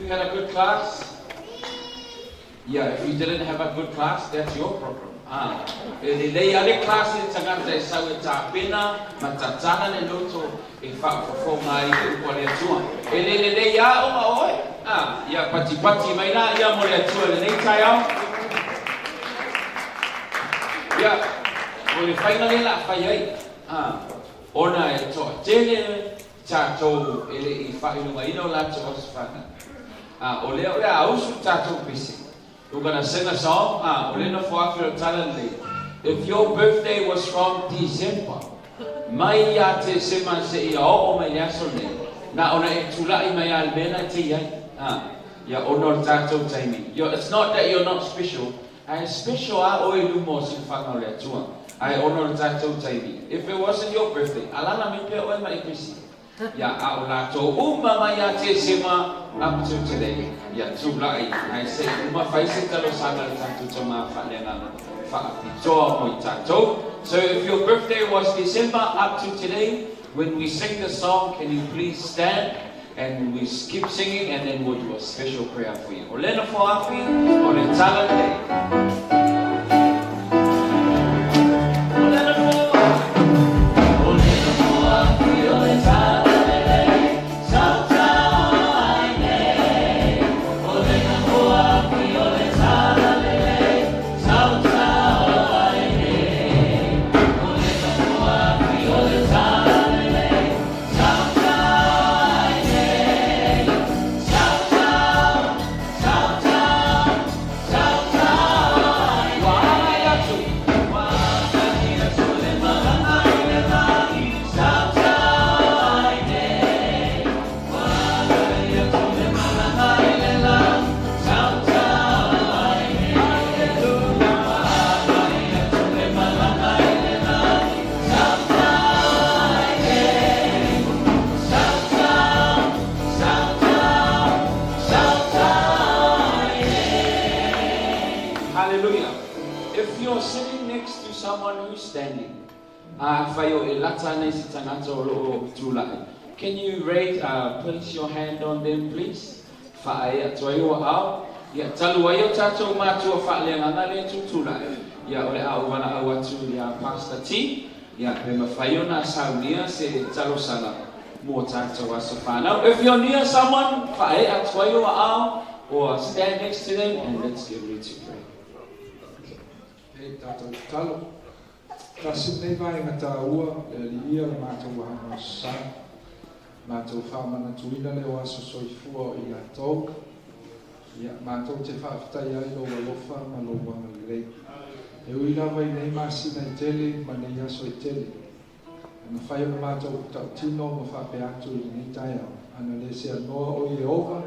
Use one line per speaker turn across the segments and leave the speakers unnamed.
You had a good class? Yeah, if you didn't have a good class, that's your problem. Ah, e lelei a le class i le tagata e sau e tapena ma tatala le loto e faafofoga ai i le upu a le Atua. E le lelei aoga oe. Ah, ia patipati mai la ia mo le Atua i lenei taeao. Ia, o le faiga lea la fai ai. Ah, ona e toatele tatou e le i faailogaina o latou aso fanau. A, o lea o le a usu le tatou pese. We're gonna sing a song, a, o le nofo afi o le tala lelei. If your birthday was from December, mai ia Tesema seia oo mai le aso lenei, na ona e tulai mai lava i le mea lena e te i ai. A, ia ona o le tatou taimi. You're, it's not that you're not special, ae special lava oe i luma o silafaga o le Atua. Ae ona o le tatou taimi. If it wasn't your birthday, alala mai pea oe ma e pese. Ia, a o latou uma mai ia Tesema up to today, ia tulai ae se i uma fai se talosaga le tatou tama faaleagaga faapitoa mo i tatou. So if your birthday was December up to today, when we sing the song, can you please stand and we keep singing and then we'll do a special prayer for you. O le nofo afi, o le tala lelei. Hallelujah. If you're sitting next to someone who's standing, afai o e lata ana i se tagata o lo o tulai, can you raise, place your hand on them, please? Faaee atu ai o aao. Ia, talu ai o tatou matua faaleagaga lea tutulai. Ia, o le a ou valaau atu ia Pastor T. Ia, pe mafai ona saunia se talosaga mo tatou aso fanau. If you're near someone, faaee atu ai o aao, or stand next to them and let's get ready to pray.
E tatou tatalo. Tasi lenei vaega taua, le Alii ia le matou aoga sa. Matou faamanatuina le o aso soifua o i latou. Ia, matou te faafetai ai lou alofa ma lou agalelei. E ui lava i nei masina e tele ma nei aso e tele, e mafai ona matou tautino ma faapea atu i lenei taeao, ana le seanoa o Ieova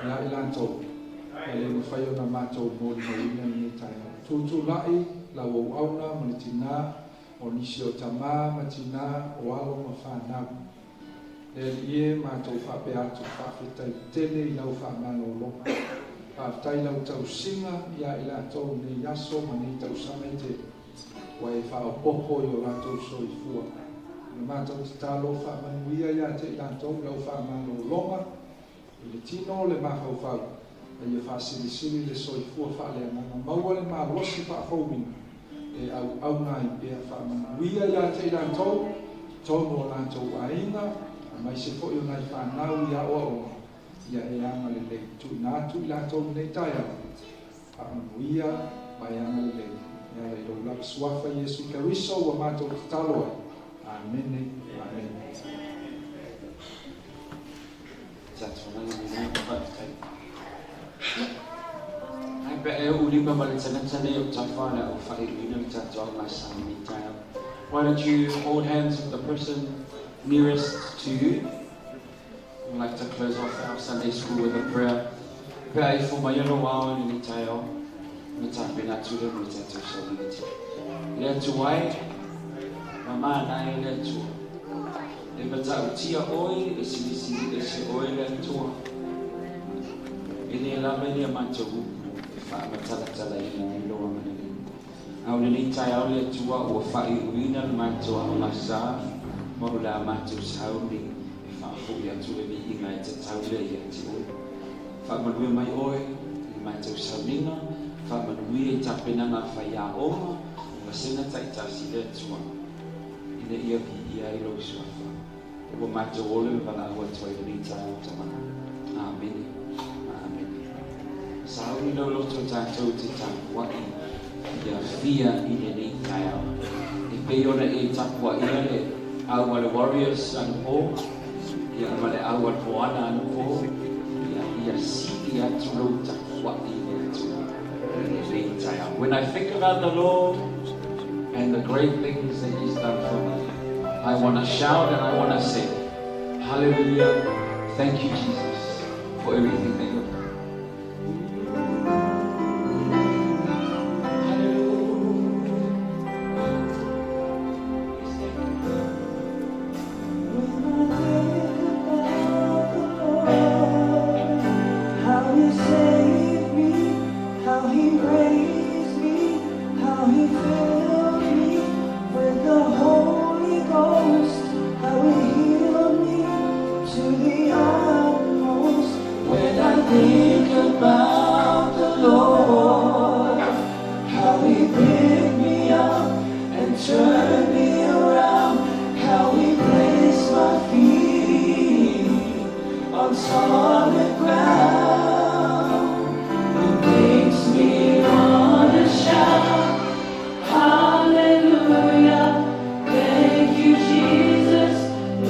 ia i latou, e le mafai ona matou molimauina lenei taeao. Tutulai lau auauna ma le tinā, o nisi o tamā ma tinā, o alo ma fanau. Le Alii e, matou faapea atu, faafetai tele i lau faamalologa. Faafetai i lau tausiga ia i latou i nei aso ma nei tausaga e tele, ua e faaopoopo i o latou soifua. O le matou tatalo, faamanuia ia te i latou lau faamalologa i le tino o le mafaufau, a ia faasilisili le soifua faaleagaga maua le malosi faafouina e auauna ai pea. Faamanuia ia te i latou, totonu o latou aiga, aemaise foi o nai fanau i aoaoga, ia e agalelei. Tuuina atu i latou lenei taeao, faamanuia ma e agalelei. E ala i lou lava Suafa Iesu Keriso ua matou tatalo ai. Amene. Amene.
Ai pe e ou lima ma le tagata nei o tafa le au faaiuina le tatou aoga sa lenei taeao. Why don't you hold hands with the person nearest to you? We'd like to close off our Sunday school with a prayer. Pe a ifo mai lo ao i lenei taeao, na tapena atu le mo le tatou sauniti. Le Atua e, ma mana e le Atua. E matautia oe, e silisili ese oe le Atua. E le lava i le matou upu e faamatalatalaina ai lou agalelei. A o lenei taeao le Atua ua faaiuina le matou aoga sa ma o le a matou sauni e. faafoi atu le viiga e tatau lea ia te oe. Faamanuia mai oe i le matou sauniga, faamanuia i tapenaga a faiaoga o vasega taitasi le Atua, ina ia viia ai lou Suafa. Ua matou ola ma valaau atu ai i lenei taeao Tama. Amene. Amene. Sauni lau loto tatou te tapuai ia fia i lenei taeao. E pei ona e tapuaia le au a le Warriors anapo, ia ma le au a le Moana anapo, ia, ia sili atu lou tapuai i le Atua i lenei taeao. When I think about the Lord and the great things that He's done for me, I want to shout and I want to sing. Hallelujah. Thank you, Jesus, for everything that you've done. Hallelujah. Yes, thank you.
When I think about the Lord, how He saved me, how He raised me, how He filled me with the Holy Ghost, how He healed me to the utmost. When I think about the Lord, how He picked me up and turned me around, how He placed my feet on solid ground. It makes me wanna shout, Hallelujah! Thank you, Jesus.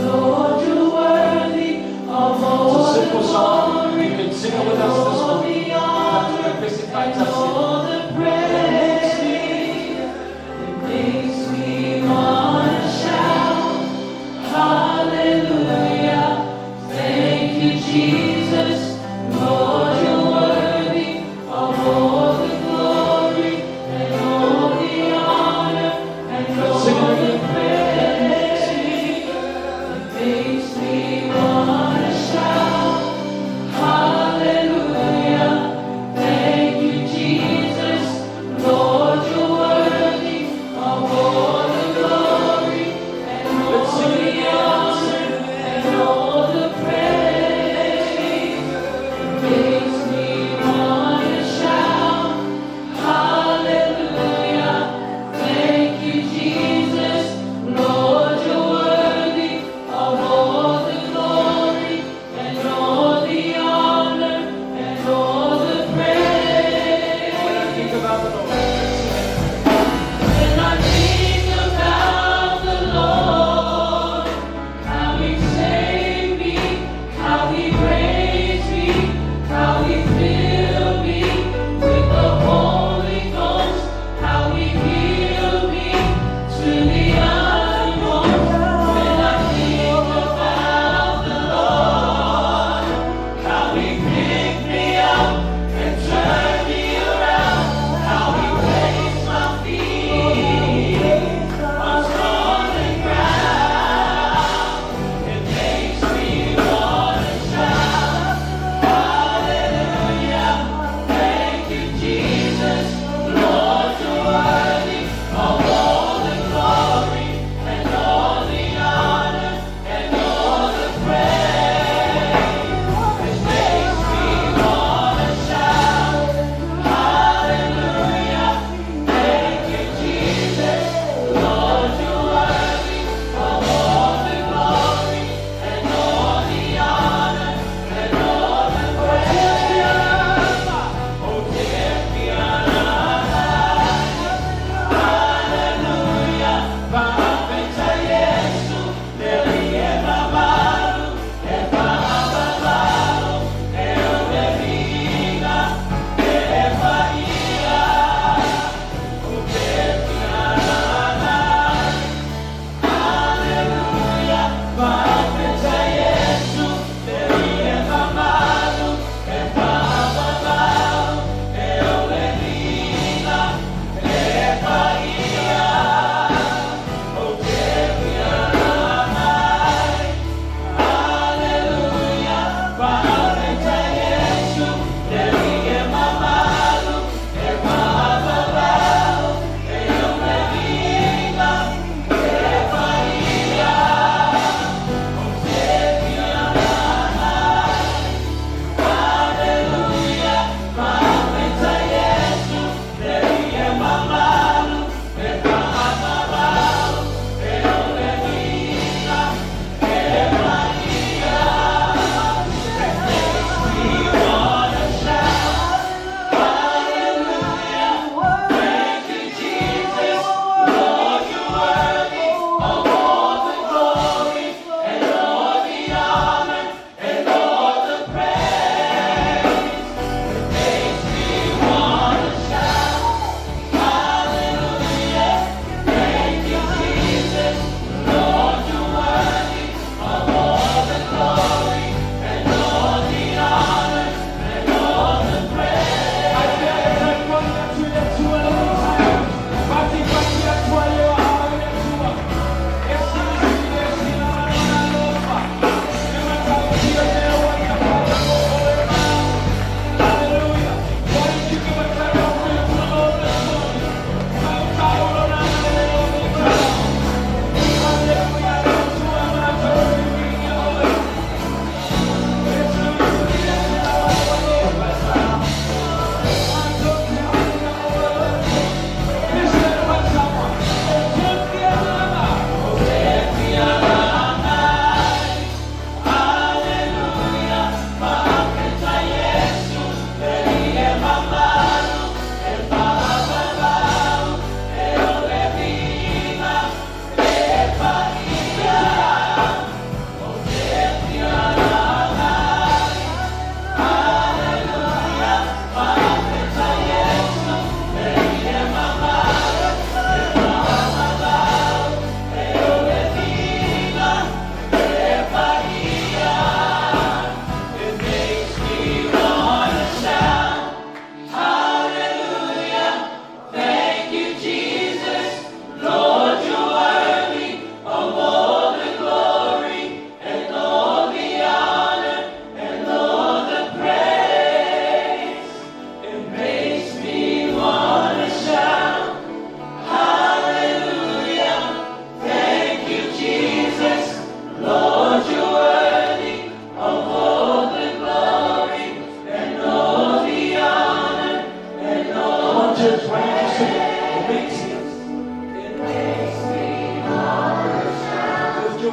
Lord, you're worthy of
It's a
all the
simple song.
glory.
You can sing it with us this
All
morning.
the honor and all the praise. It makes me wanna shout, Hallelujah. Thank you, Jesus.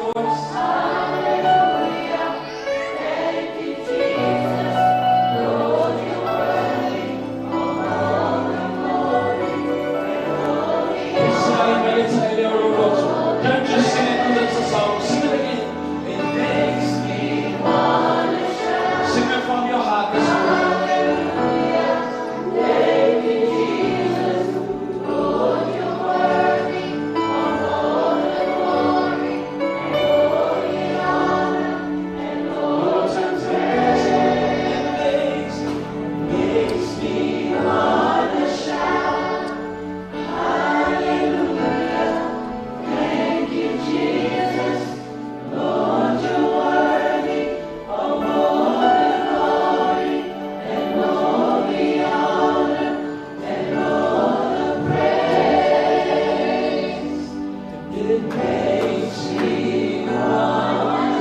your voice.
Hallelujah. Thank you, Jesus. Lord, you're worthy of all the glory and all the
Don't just sing it because it's a song. Sing it again. It makes me
wanna shout.
sing it from your heart this morning.
Hallelujah. Thank you, Jesus. Lord, you're worthy of all the glory and all the honor and all the praise.
It makes me
Wanna shout. Hallelujah. Thank you, Jesus. Lord, you're worthy of all the glory and all the honor and all the praise.
It makes me wanna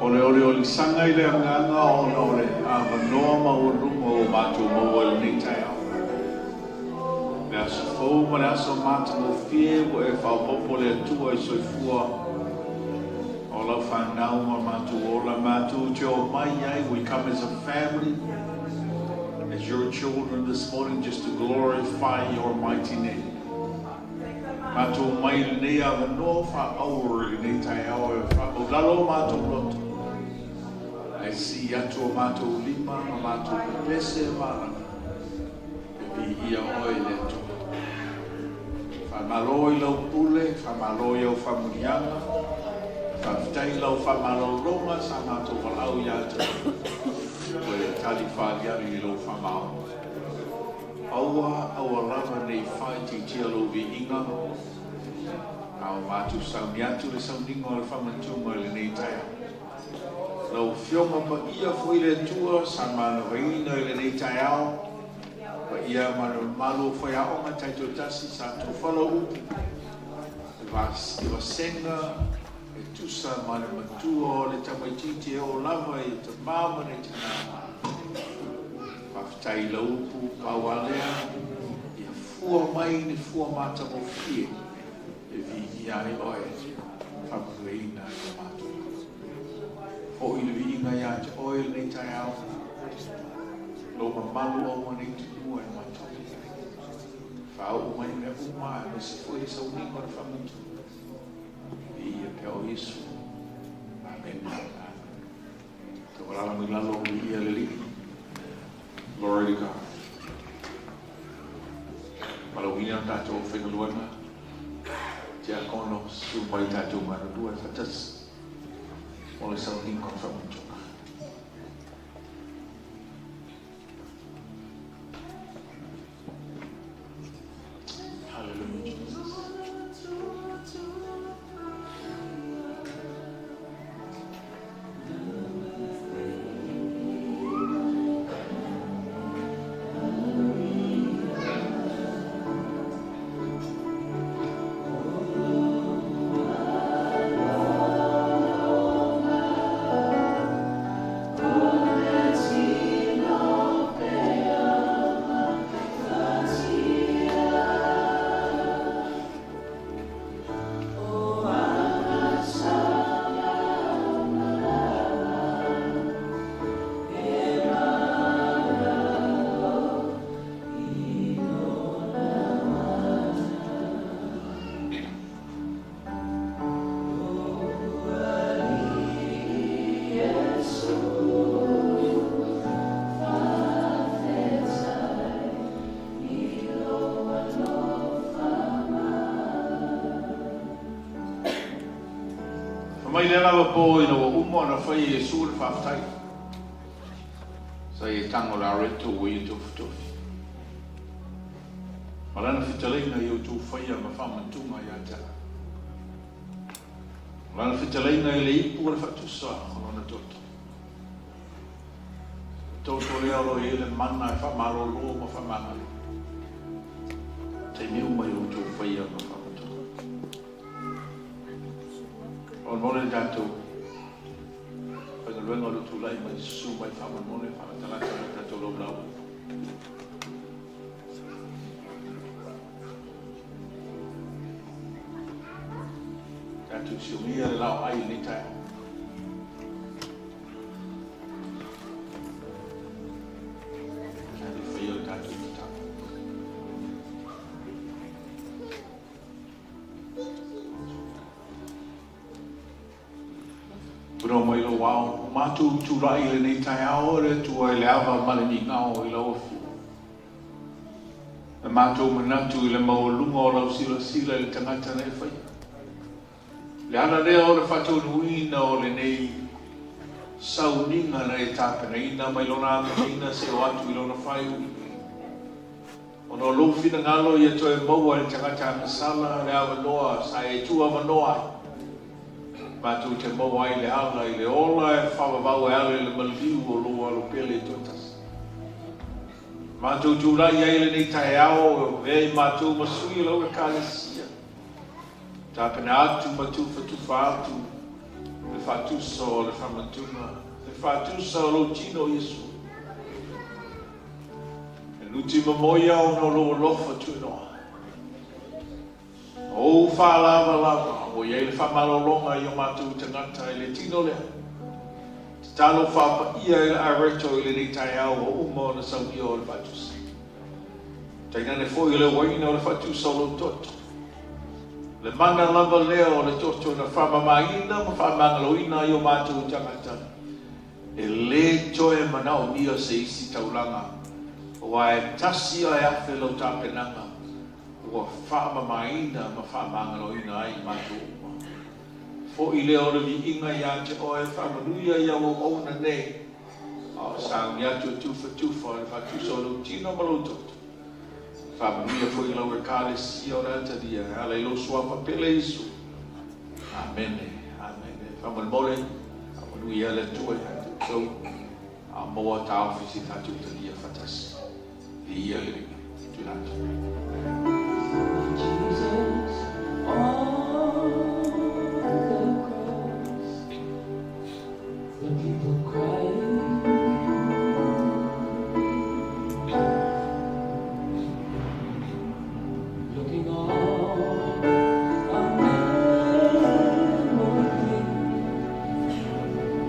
O le oliolisaga i le agaga ona o le avanoa maualuga ua matou maua i lenei taeao. Le aso fou ma le aso matagofie ua e faaopoopo le Atua i soifua o lau fanau ma matou ola. Matou te omai ai, we come as a family, as your children this morning just to glorify your mighty name. Matou omai i lenei avanoa faaauro i lenei taeao e faamaulalo o matou loto, ae sii atu o matou lima ma matou pepese ma alaga e viia oe le Atua. Faamalo i lau pule, faamalo i au faamanuiaga, faafetai i lau faamalologa sa matou valaau ia te oe, ua e tali faaliali i lou faamaoni. Aua, aua lava ne i faaitiitia lou viiga, a o matou sauni atu le sauniga o le faamanatuga i lenei taeao. Lau Afioga Paia foi le Atua sa manavaina i lenei taeao, paia ma le mamalu o faiaoga taitoatasi sa tufa lau upu i vasega e tusa ma le matua o le tamaitiiti e oo lava i tamā ma le tinā. Faafetai i lau upu pau a lea, ia fua mai ni fua matagofie e viigia ai oe, faamanuiaina i o matou lava. Foi le viiga ia te oe i lenei taeao, lou mamalu aua ne i tunua e matou. Faauu mai mea uma aemaise foi le sauniga o le faamanatuga. Viia pea o Iesu. Amene. Amene. Taualala mai lalo, viia le Alii. Glory to God. Malauina o tatou aufaigaluega, tiakono, susu mai tatou galulue faatasi mo le sauniga o le faamanatuga. Hallelujah, Jesus. Fai mai lea lava po ina ua uma ona fai e Iesu le faafetai, sa ia tago le areto ua ia tofitofi, ma lana fetalaiga i outou faia ma faamantuga ia te au. O lana fetalaiga i le ipu o le faatusa o lona toto. Le toto lea o lo o i ai le mana e faamalolo ma faamagalo. Taimi uma i outou faia ma faamantuga. Faamolemole le tatou faigaluega o le tulai mai susu mai faamolemole faalatalata le tatou laulau. Tatou siomia le laoai i lenei taeao. Tatou faia le tatou tatalo. Puna mai lou ao, ua matou tulai i lenei taeao e le Atua i le ava ma le migao i lau Afioga. E matou manatu i le maualuga o lau silasila i le tagata na e faia. Le ala lea o le faataunuuina o lenei sauniga na e tapenaina mai lona amataina seia oo atu i lona faaiuina. Ona o lou finagalo ia toe maua e le tagata agasala le avanoa sa e tuuavanoa ai, matou te maua ai le ala i le ola e faavavau e ala i le maliu o lou alo pele e toatasi. Matou tulai ai lenei taeao e avea i matou ma sui o lau Ekalesia, tapena atu ma tufatufa atu. Le faatusa o le faamanatuga, le faatusa o lou tino Iesu. E nuti mamoia ona o lou alofa tuunoa. O ou faalavalava ua i ai le faamalologa i o matou tagata i le tino lea. Tatalo faapaia i le Areto i lenei taeao ua uma ona saunia o le faatusa. Tainane foi o le uaina o le faatusa o lou toto. Le mana lava lea o le toto na faamamaina ma faamagaloina ai o matou tagata, e lē toe manaomia se isi taulaga, aua e tasi ae afe lau tapenaga ua faamamaina ma faamagaloina ai matou uma. Foʻi lea o le viiga iā te Oe, faamanuia i au auauna nei, a o sauni atu e tufatufa le faatusa o lou tino ma lou toto. Faamanuia foi i lau Ekalesia o le a talia e ala i lou Suafa pele Iesu. Amene. Amene. Faamolemole, faamanuia le Atua ia te outou, a o maua taofi se i tatou talia faatasi. Viia le Alii. Tuuina atu.
Jesus on the cross, the people crying. Looking on a memory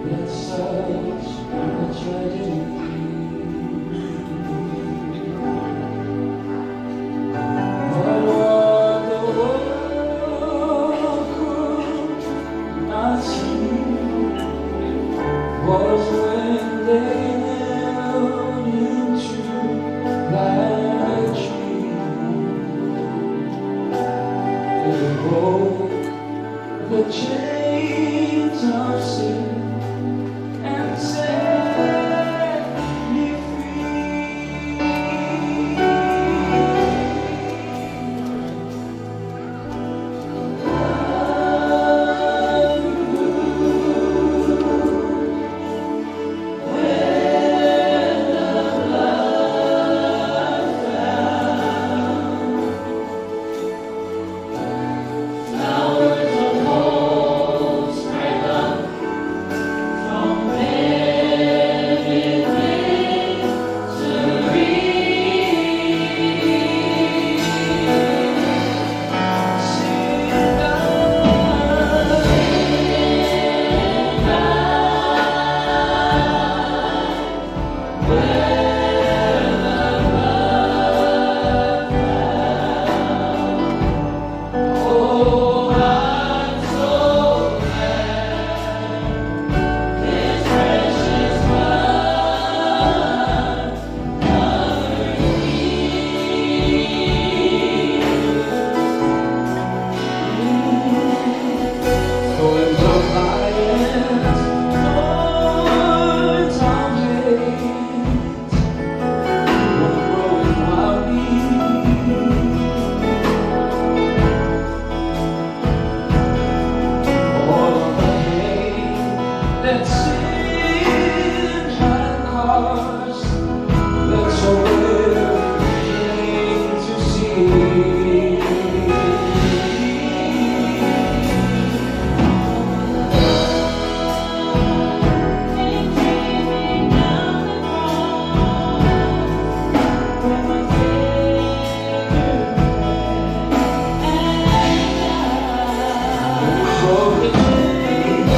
that's such a tragedy. But what the world could not see was when they nailed him to that tree. It broke the chains of sin and set me free. Flowers of hope sprang up from every victory. Sing Oh, I'm so glad His precious blood covered me. Thorns of violence, thorns of hate, were growing wildly. All of the pain that sin had caused, that's so plain to see. Came streaming down the cross, where my Savior bled and died. Broke the chains.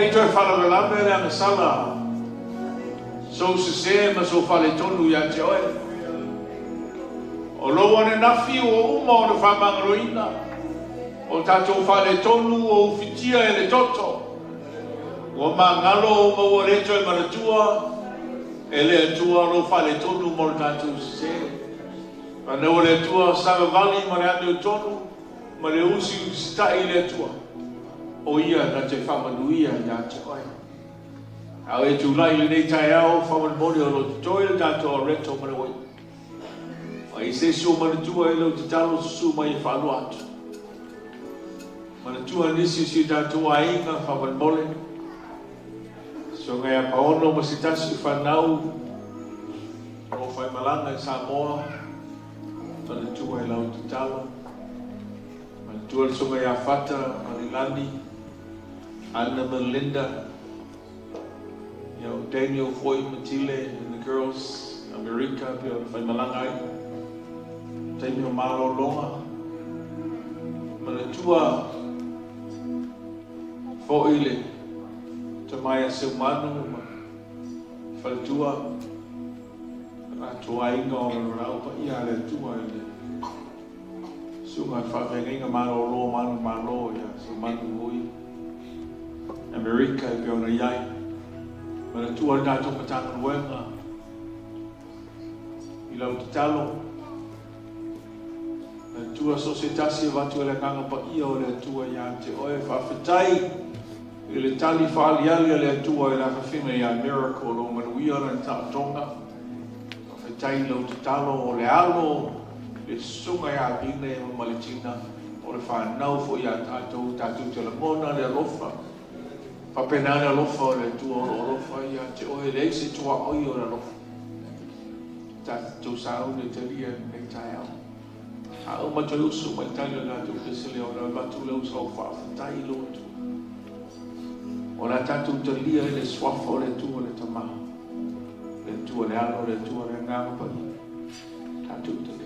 nei toe faalavelave le agasala sou sesē ma sou faaletonu iā te oe. O lou ananafi ua uma ona faamagaloina, o tatou faaletonu ua ufitia e le toto. Ua magalo ma ua le toe manatua e le Atua lou faaletonu ma lo tatou sesē. Fanau a le Atua, savavali ma le amiotonu ma le usiusitai i le Atua, o Ia na te faamanuia iā te oe. A o e tulai i lenei taeao, faamolemole o lo o totoe le tatou areto ma le uaina. A i se isi ua manatua i lau tatalo, susu mai e faalua atu. Manatua nisi o si o tatou aiga, faamolemole. Susuga ia Paolo ma se tasi o fanau o lo o faimalaga i Samoa, manatua i lau tatalo. Manatua le susuga ia Fata ma Lilani, Anna ma Linda, ia o Daniel foi ma Tile and the girls, Amerika pei ona faimalaga ai. Taimi o malologa. Manatua foi le tama ia Seumanu ma faletua, latou aiga o le laau paia a le Atua i le susuga i le faafeagaiga malolo manumalo ia Seumanu foi Amerika e pei ona i ai. Manatua le tatou Matagaluega i lau tatalo. Manatua so o se tasi e avatu e le Agaga Paia o le Atua ia te oe. Faafetai i le tali faaaliali a le Atua i le afafina ia Miracle, o lo o manuia lana taotoga. Faafetai i lau tatalo o le alo le susuga ia Vine ma Maletina, o le fanau foi ia tatou, tatou te lagona le alofa. Faapena le alofa o le Atua o lo o alofa ia te oe, e leai se tuaoi o le alofa. Tatou sauni e talia i lenei taeao. A uma toe usu mai tali o le tatou pese lea, ona avatu lea o sau faafetai i lou Atua. O le a tatou talia i le suafa o le Atua le Tama, le Atua le Alo, le Atua le Agaga Paia. Tatou talia.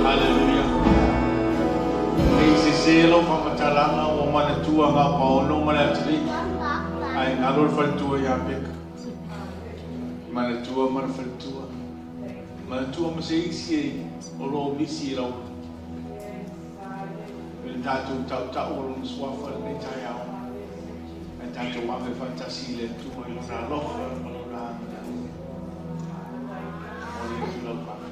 Haleluia. Ne i sesē lau faamatalaga ua manatua Gapaono ma le atalii, ae galo le faletua ia Peka. Manatua ma le faletua. Manatua ma se isi o lo o misi i lau i le tatou tautau o lona suafa i lenei taeao. Ae tatou ave faatasi i le Atua i Lona alofa ma Lona agalelei. Momoli atu lau faafetai.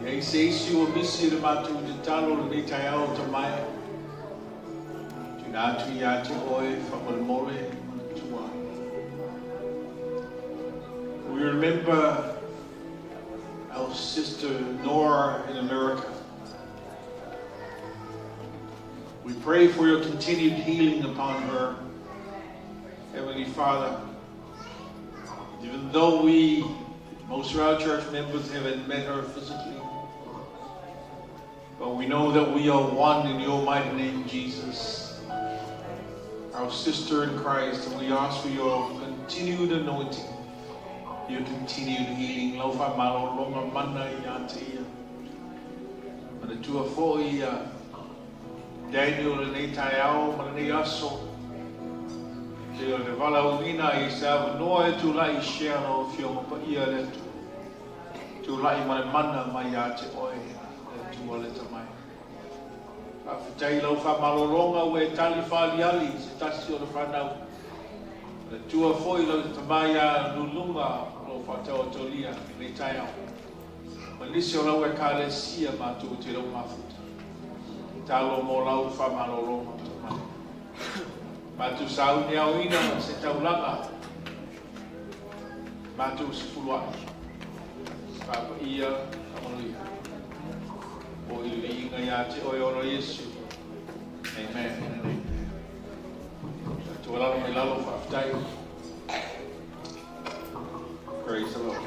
E ai se isi ua misi i le matou tatalo i lenei taeao tamae, tuuina atu ia te oe faamolemole manatua ai. We remember our sister Nora in America. We pray for your continued healing upon her, Heavenly Father. Even though we, most of our church members, haven't met her physically, but we know that we are one in your mighty name, Jesus, our sister in Christ, and we ask for your continued anointing, your continued healing. Lau faamalologa mana ia te ia. Manatua foi ia Daniel lenei taeao ma lenei aso. Te o le valaauina i se avanoa e tulai share lau Afioga Paia le Atua. Tulai ma le mana mai ia te oe le Atua le tamai. Faafetai i lau faamalologa ua e tali faaaliali i se tasi o le fanau. Le Atua foi lau tama ia Luluga o lo o faataotolia lenei taeao. Ma nisi o lau Ekalesia matou te lau mafuta. Tatalo mo lau faamalologa tamai. Matou sauni aoina se taulaga matou sefuluai. Faapaia faamanuia. O i le viiga ia te oe ona o Iesu. Amen and amen. Tatou alala mai lalo faafetai. Praise the Lord.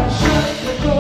Shut the door.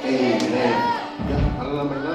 Amen. Ia, alala mai.